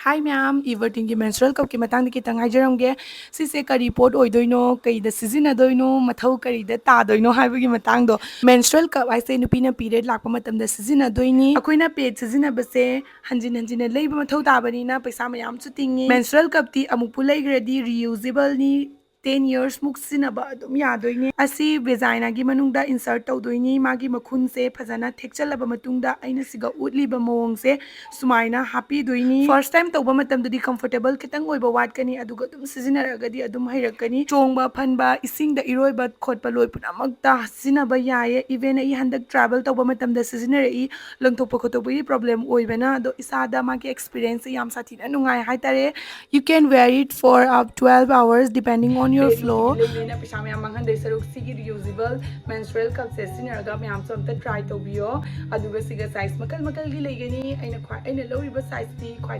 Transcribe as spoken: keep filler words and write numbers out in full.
ꯍꯥꯏ ꯃꯌꯥꯝ, ꯏꯚꯔꯇꯤꯟꯒꯤ ꯃꯦꯟꯁꯨꯔꯦꯜ ꯀꯞꯀꯤ ꯃꯇꯥꯡꯗ ꯈꯤꯇꯪ ꯍꯥꯏꯖꯔꯝꯒꯦ꯫ ꯁꯤꯁꯦ ꯀꯔꯤ ꯄꯣꯠ ꯑꯣꯏꯗꯣꯏꯅꯣ, ꯀꯩꯗ ꯁꯤꯖꯤꯟꯅꯗꯣꯏꯅꯣ, ꯃꯊꯧ ꯀꯔꯤꯗ ꯇꯥꯗꯣꯏꯅꯣ ꯍꯥꯏꯕꯒꯤ ꯃꯇꯥꯡꯗꯣ꯫ ꯃꯦꯟꯁꯨꯔꯦꯜ ꯀꯞ ꯍꯥꯏꯁꯦ ꯅꯨꯄꯤꯅ ꯄꯤꯔꯤꯌꯗ ꯂꯥꯛꯄ ꯃꯇꯝꯗ ꯁꯤꯖꯤꯟꯅꯗꯣꯏꯅꯤ꯫ ꯑꯩꯈꯣꯏꯅ ꯄꯦꯗ ꯁꯤꯖꯤꯟꯅꯕꯁꯦ ꯍꯟꯖꯤꯟ ꯍꯟꯖꯤꯟꯅ ꯂꯩꯕ ꯃꯊꯧ ꯇꯥꯕꯅꯤꯅ ꯄꯩꯁꯥ ꯃꯌꯥꯝꯁꯨ ꯇꯤꯡꯉꯤ꯫ ꯃꯦꯟꯁꯨꯔꯦꯜ ꯀꯞꯇꯤ ꯑꯃꯨꯛꯄꯨ ꯂꯩꯈ꯭ꯔꯗꯤ ꯔꯤꯌꯨꯖꯦꯕꯜꯅꯤ꯫ ꯇꯦꯟ ꯌꯔꯁꯃꯨꯛ ꯁꯤꯖꯤꯟꯅꯕ ꯑꯗꯨꯝ ꯌꯥꯗꯣꯏꯅꯤ꯫ ꯑꯁꯤ ꯚꯦꯖꯥꯏꯅꯥꯒꯤ ꯃꯅꯨꯡꯗ ꯏꯟꯁꯔꯠ ꯇꯧꯗꯣꯏꯅꯤ꯫ ꯃꯥꯒꯤ ꯃꯈꯨꯟꯁꯦ ꯐꯖꯅ ꯊꯦꯛꯆꯜꯂꯕ ꯃꯇꯨꯡꯗ ꯑꯩꯅ ꯁꯤꯒ ꯎꯠꯂꯤꯕ ꯃꯑꯣꯡꯁꯦ ꯁꯨꯃꯥꯏꯅ ꯍꯥꯞꯄꯤꯗꯣꯏꯅꯤ꯫ ꯐꯥꯔꯁ ꯇꯥꯏꯝ ꯇꯧꯕ ꯃꯇꯝꯗꯗꯤ ꯀꯝꯐꯣꯔꯇꯦꯕꯜ ꯈꯤꯇꯪ ꯑꯣꯏꯕ ꯋꯥꯠꯀꯅꯤ, ꯑꯗꯨꯒ ꯑꯗꯨꯝ ꯁꯤꯖꯤꯟꯅꯔꯒꯗꯤ ꯑꯗꯨꯝ ꯍꯩꯔꯛꯀꯅꯤ꯫ ꯆꯣꯡꯕ ꯐꯟꯕ, ꯏꯁꯤꯡꯗ ꯏꯔꯣꯏꯕ ꯈꯣꯠꯄ ꯂꯣꯏ ꯄꯨꯝꯅꯃꯛꯇ ꯁꯤꯖꯤꯟꯅꯕ ꯌꯥꯏꯌꯦ꯫ ꯏꯚꯦꯟ ꯑꯩ ꯍꯟꯗꯛ ꯇ꯭ꯔꯥꯚꯦꯜ ꯇꯧꯕ ꯃꯇꯝꯗ ꯁꯤꯖꯤꯟꯅꯔꯛꯏ꯫ ꯂꯪꯊꯣꯛꯄ ꯈꯣꯠꯇꯣꯛꯄꯒꯤ ꯄ꯭ꯔꯣꯕ꯭ꯂꯦꯝ ꯑꯣꯏꯕꯅ, ꯑꯗꯣ ꯏꯁꯥꯗ ꯃꯥꯒꯤ ꯑꯦꯛꯁꯄꯤꯔꯤꯌꯦꯟꯁꯁꯦ ꯌꯥꯝ ꯁꯥꯊꯤꯅ ꯅꯨꯡꯉꯥꯏ ꯍꯥꯏꯇꯥꯔꯦ꯫ You can wear it for up twelve hours depending on your flow. ꯂꯩꯌꯦꯅ ꯄꯩꯁꯥ ꯃꯌꯥꯝ ꯃꯥꯡꯍꯟꯗꯣꯏ ꯁꯔꯨꯛ ꯁꯤꯒꯤ ꯔꯤꯌꯨꯖꯦꯕꯜ ꯃꯦꯟꯁꯨꯔꯦꯜ ꯀꯞꯁꯦ ꯁꯤꯖꯤꯟꯅꯔꯒ ꯃꯌꯥꯝꯁꯨ ꯑꯝꯇ ꯇ꯭ꯔꯥꯏ ꯇꯧꯕꯤꯌꯣ꯫ ꯑꯗꯨꯒ ꯁꯤꯒ ꯁꯥꯏꯖ ꯃꯈꯜ ꯃꯈꯜꯒꯤ ꯂꯩꯒꯅꯤ꯫ ꯑꯩꯅ ꯈ꯭ꯋꯥꯏ ꯑꯩꯅ ꯂꯧꯔꯤꯕ ꯁꯥꯏꯖꯇꯤ ꯈ꯭ꯋꯥꯏ